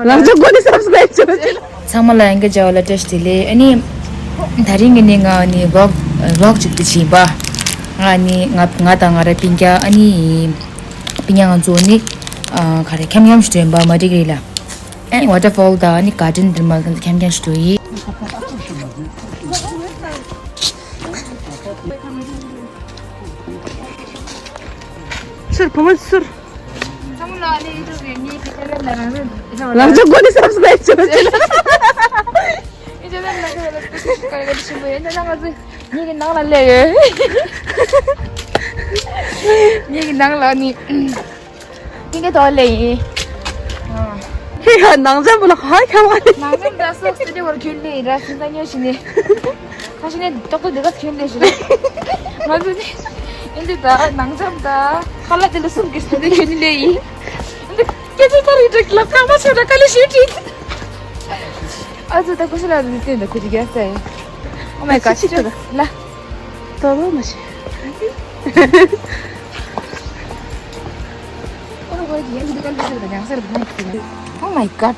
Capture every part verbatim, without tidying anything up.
རང་ཚོ་སྒོ་ནས་སབ་སི་ཀ་རེབ་བྱེད་རོགས་བྱེད། ཚང་མ་ལ་ཡང་བསྐྱར་བྱ་བ་ལ་བཀྲ་ཤིས་བདེ་ལེགས། ཨ་ནི་དེ་རིང་གི་ནི་ང་ནི་ཝོག་ཝོག་ཅིག་ཏུ་ཕྱིན་པ། ང་ནི་ང་ང་དང་ང་རའི་སྤུན་ཀྱག་ཨ་ནི་སྤུན་ཀྱག་ང་ཚོ་ནི་ཨ་ག་རེ་ཁྱམ་ཁྱམ་ཞིག་ཏུ་ཡིན་པ་མ་འགྲིག་རེད་ལ། ཨ་ནི་ཝ་ཊར་ཕོལ་དང་ཨ་ནི་གར་ཌེན་འདི་མ་ཁྱམ་ཁྱམ་ཞིག་ཏུ་ཡིན། ཚུར་བུ་མོ་ཚུར། ཚང་མ་ལ་ཨ་ནི་ཡུ་ཊུབ་ཡིན་ངེས་ཀྱི་ཆེ་ནལ་ལ་རང་རེད། རང་ཚོ་སྒོ་ནས་སབ་སི་ཀ་རེབ་བྱེད་རོགས་བྱེད། ཨི་ཆེ་ནལ་ལ་ཁ་ལ་ཏུ་ཏུ་ཤི་ཀ་རེ་ཆེན་པོ་ཡིན་ན་ང་ཚོ་ངེད་ཀྱི་ནང་ལ་སླེབས་ཡོད། ངེད་ཀྱི་ནང་ལ་ནི་ངེད་ཀྱི་ཐོག་སླེབས་ཡིན། ཨ། ཧེ་ཧ་ནང་འཇམ་པོ་ལ་ཧ་ཁ་བ་ནི། ནང་འཇམ་ད་སོགས་སི་ཏི་བར་ཁྱོད་སླེབས་ཡིན་ར་སི་ད་ཉོ་ཞིག་ནི། ཁ་ཤས་ནས་ཏོག་ཏོག་འདི་ག་ཁྱོད་ལས་ཞུ། ང་ཚོ་ནི་ཨིན་དི་ད་ནང་འཇམ་ད་ཁ་ལག་དེ་ལ་སུམ་གི་སུམ་དེ་ཁྱོད་ནི་ལས་ཡིན། ཨིན་དི་སྐད་ཆ་ཐར་ཡི་དྲག་ལབ་ཁ་མ་ཆོད་ད་ག་ལས་ཞུ་དྲིས། ཨ་ཚོ་ད་ཀུ་ཤ་ལ་རི་ཏེ་ད་ཁུ་དི་རྒྱ་སའི། Oh my god ཤི་ཏོ་ལ། ཏོ་ལོ་མ་ཤི། Oh my god.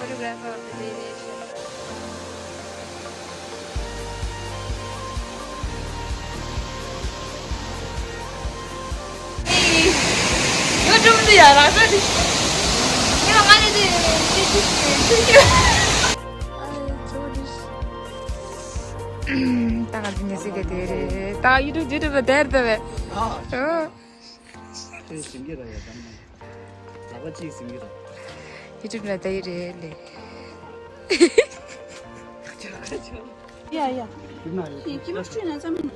Photographer of the day nation. ཡོ་ཀྲུམ་དུ་ཡ་ར་ས་དི། ཡ་ང་ནི་དི་དི་དི་དི་དི། ད་ང་ཚོ་ཉི་ཟེར་གི་དེ་རེད། ད་ཡུ་ཊུབ་ཡུ་ཊུབ་ལ་དེར་དེ་བས། ཨོ། དེ་ཟིན་གི་ར་ཡ་དམ། ལག་པ་གཅིག་ཟིན་གི་ར། ཡུ་ཊུབ་ལ་དེ་རེད་ལེ། ཡ་ཡ། ཁྱི་མ་ཁྱི་ན་ཙམ་མིན།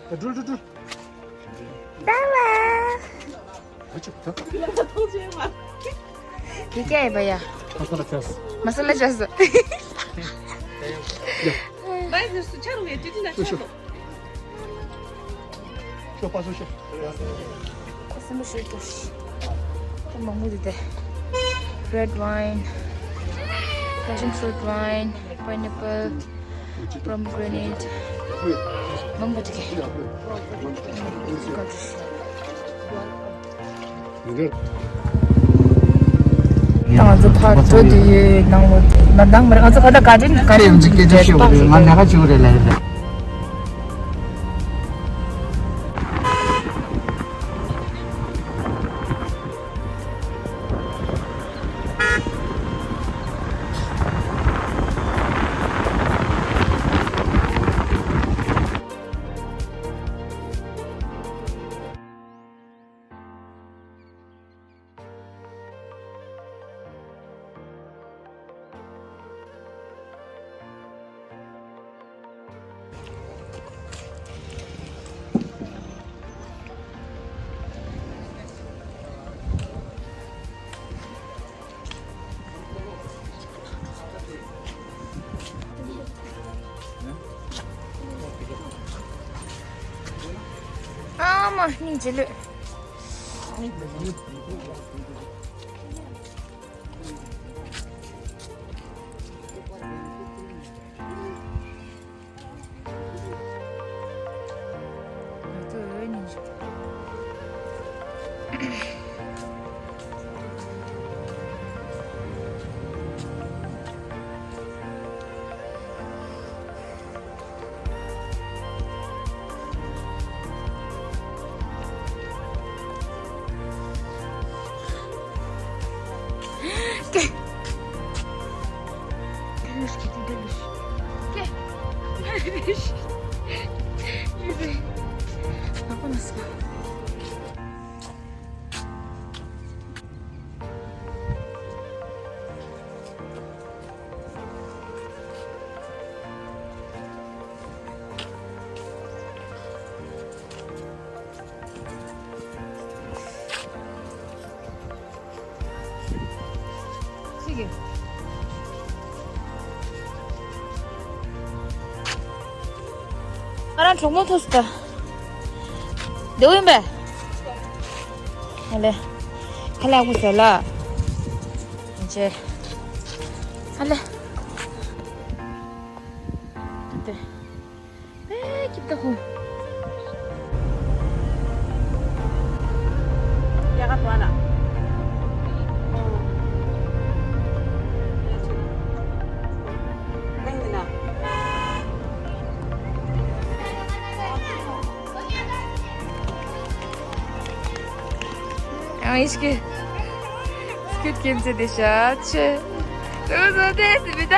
ད་འགྲུལ་འགྲུལ་འགྲུལ། ད་བ། ཨ་ཅག་ད། དེ་སྐྱ་ཡིན་པ་ཡ། མ་ས་ལ་ཆགས། མ་ས་ལ་ཆགས་སོ། ཡ། ལའི་ཟེར་སུ་ཆ་རུང་ཡ་ཅི་ཅི་ན་ཆགས་སོ། ཤོག་པ་སོ་ཤོག་སེམས་པ་ཤོད་དོ། ད་མང་པོ་འདུག་སྟེ། Red wine, passion fruit wine, pineapple, pomegranate. མང་པོ་འདུག་གས། ད་ང་ཚོ་ཕར་འགྲོ་དུས་ནང་ལོགས་དེ་མ་འདང་མ་རེད། ང་ཚོ་ཕར་ད་ག་དྲིན་ག་དྲིན་ཅིག་དེ་ཞུ་དགོས་རེད། ང་ལས་ཀ་བྱེད་དགོས་རེད་ལབ་རེད། ཨ་མ་སྙིང་རྗེ་ལོས། ང་རང་གྲོགས་མོ་ཐུག་སོང་ད། འདི་ཡིན་པས། ཨ་ལེ། ཁ་ལག་པོ་ཟེར་ལ། ཅེ། ཨ་ལེ། འདི། ཨེ། ཁྱིམ་ད་ཧོ། ཡ་ག་པ་ལ། ཨ་ཨིཤ་ཀི། སྐུད་ཀྱིན་ཚེ་དེ་ཤ་ཆེ། དུ་ཟོ་དེ་སི་མི་ད།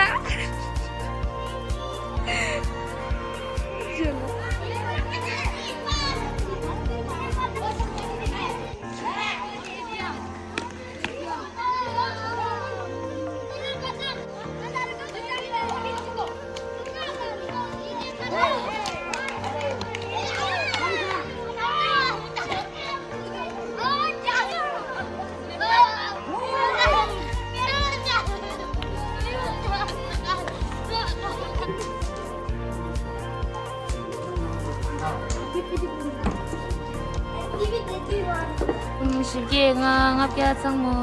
ཨུམ། བཞི་བརྒྱ་ལྔ། ལྔ་བརྒྱ་ཚང་མོ།